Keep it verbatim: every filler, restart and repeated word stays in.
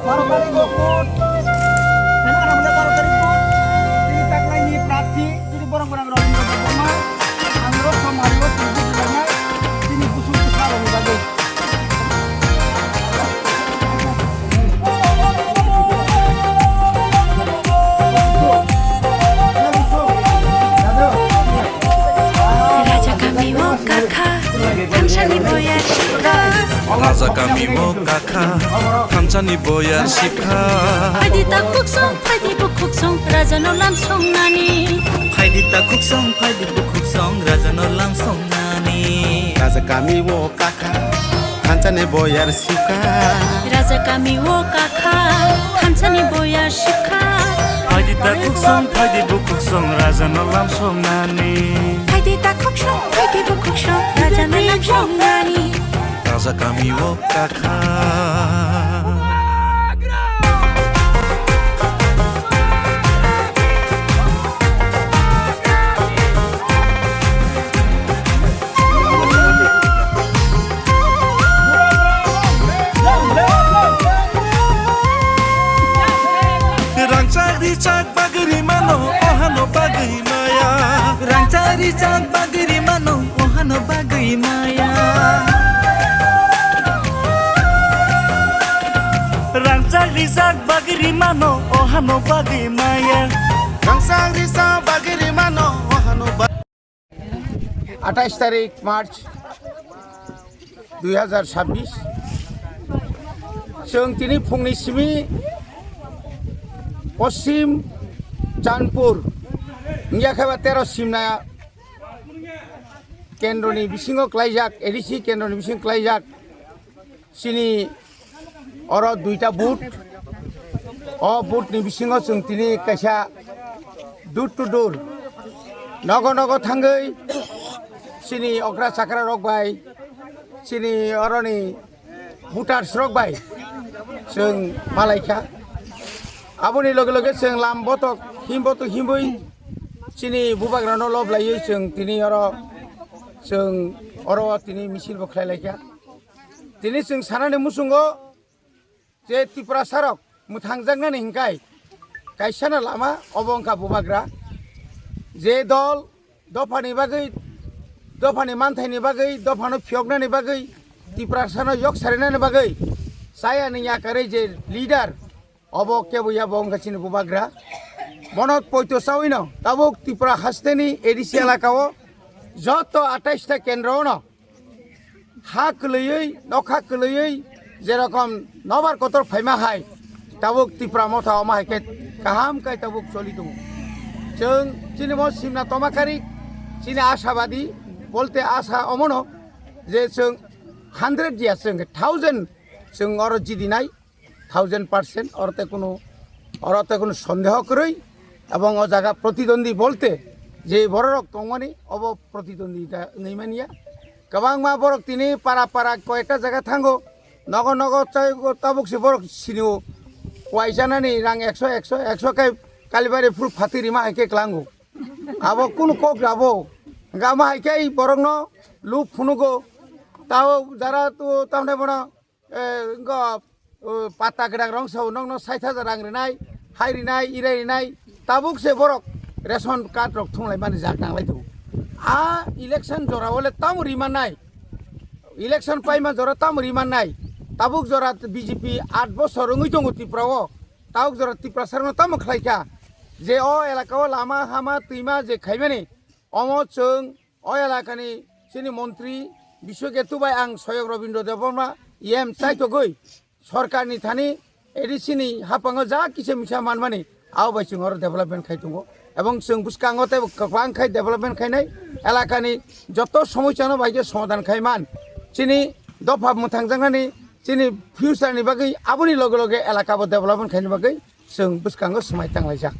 Baro tarikh vote, baro tarikh vote, tini taklaini prarthi, tini borok borok Rabindra Debbarma, ang rok samari o tini vote rinai, tini kusung kusung rok ni bagwi. Raja kami o kakha, thansani boyar sikha. Raja kami o kakha, thansani boyar sikha. Phaidi ta khuksong, phaidi bukhuksong, raja no lam songnani. Phaidi ta khuksong, phaidi bukhuksong, raja no lam songnani. Raja kami o kakha, thansani boyar sikha. Raja kami o kakha, thansani boyar sikha. Phaidi ta khuksong, phaidi bukhuksong, raja no lam songnani. Phaidi ta khuksong, phaidi bukhuksong, raja no lam songnani. Raja kami o kakha. Rangchak richak bagwi rimano, ohano bagwi maya. Rangchak richak bagwi rimano, ohano bagwi maya. Rangchak richak bagwi rimano, ohano bagwi maya. Rangchak richak bagwi rimano, ohano bagwi. Atais tarik March dui hazar sabbish. Chwng tini phungni simi Poschim Chandpur wngya khe ba tero Simna kendroni bisingo klaijak, A D C kendroni bisingo klaijak. Chini oro duita booth. O booth ni bisingo chwng tini kaisa door to door, nogo nogo thangwi chini okra chakra rok bai, chini oroni voters rok bai chwng malaikha. Aboni loge loge chwng lam botok him botok himwi chini bubagrano lob laiwi chwng tini oro, chwng oro tini misil bo khlai laikha. Tini chwng sanani muchungo je Tiprasa rok mwthangjaknani hinkai kaisano lama obo wngkha bubagra. Je dol dophani bagwi, dophani manthaini bagwi, dophano phiyoknani bagwi, Tiprasano yok sarinani bagwi chayani yakarwi je leader, obo kebo ya bo wngkha chini bubagra. Bono poito chawino tabuk Tripura hasteni A D C elakao joto atais ta kendro ono ha kwlwiwi, nokha kwlwiwi, jerokom nobar kotor phaima hai, tabuk Tipra motha omo hai khe kaham khai tabuk choli tongo. Chwng chini bo simna tomakari, chini ashabadi, bolte asa omono je chwng hundred ya, chwng thousand, chwng oro jidinai, thousand percent, oro te kunu, oro te kunu sondeho kwrwi, ebong o jaga protidwandi bolte je bororok tongmani, obo protidwandita wngwi manya. Kwbangma borok tini para para koyekta jaga thango, nogo nogo chai-, tabuk se borok sinio, waisanani rang ekso, ekso, ekso khe Kalibari phuru phatwi rima hai khe klango. Abo kunu kok rabo, hingke ama hai khe borokno luk phunugo, tao jara tu tamne bono eh, wngkha, oh, patta kwrak rong sao, nokno sait hajar rang rinai, hai rinai, irai rinai, tabuk se borok ration card rok thunglai mani jak nanglai tongo. A election jora o le tamo ri mannai, election paima jora tamo ri mannai, tabuk jora B J P aat bosor wngwi tongo Tripura o, tabuk jora Tiprasa rokno tamo khlai kha je o elaka o lama hama twima je khaimani, omo chwng o elakani chini montri Biswaketu bai ang Soyok Robindra Debbarma E M chaitogwi sorkarni thani A D C ni haphango ja kisa misa manmani, abo bai chwng oro development khai tongo. Ebong chwng bwskango tei kwbang khai development khainai, elakani joto somosyano bai khe somadhan khai man. Chini dopha mwthangjaknani, chini future ni bagwi aboni loge loge elaka bo development khaina bagwi chwng bwskango swmai tanglaijak.